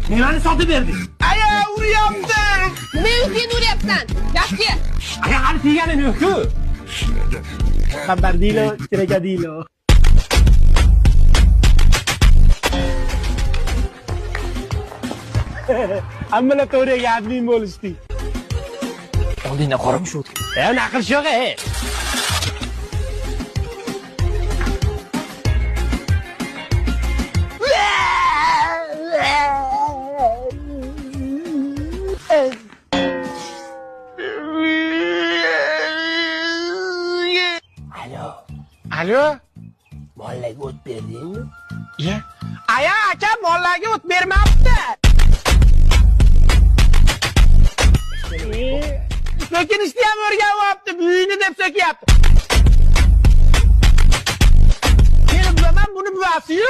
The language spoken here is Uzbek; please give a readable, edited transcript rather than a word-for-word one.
Mevani sotib berdik. Aya, uryapti. Nima sen uryapsan? Yaxshi. Aya, hali teganim yo'q-ku. Bombardilo, krokodilo. Ambulatoriyaga admin bo'lishdik. Oldingdan qora mushuk o'tgan. E, naql yo'q, e. Alo, Alo? mollarga o't berdingmi? Iya. Aya, aka mollarga o't bermabdi. So'kinishni ham o'rganyapti, buyini deb so'kyapti. Meni bilaman, buni buvasi yo'q.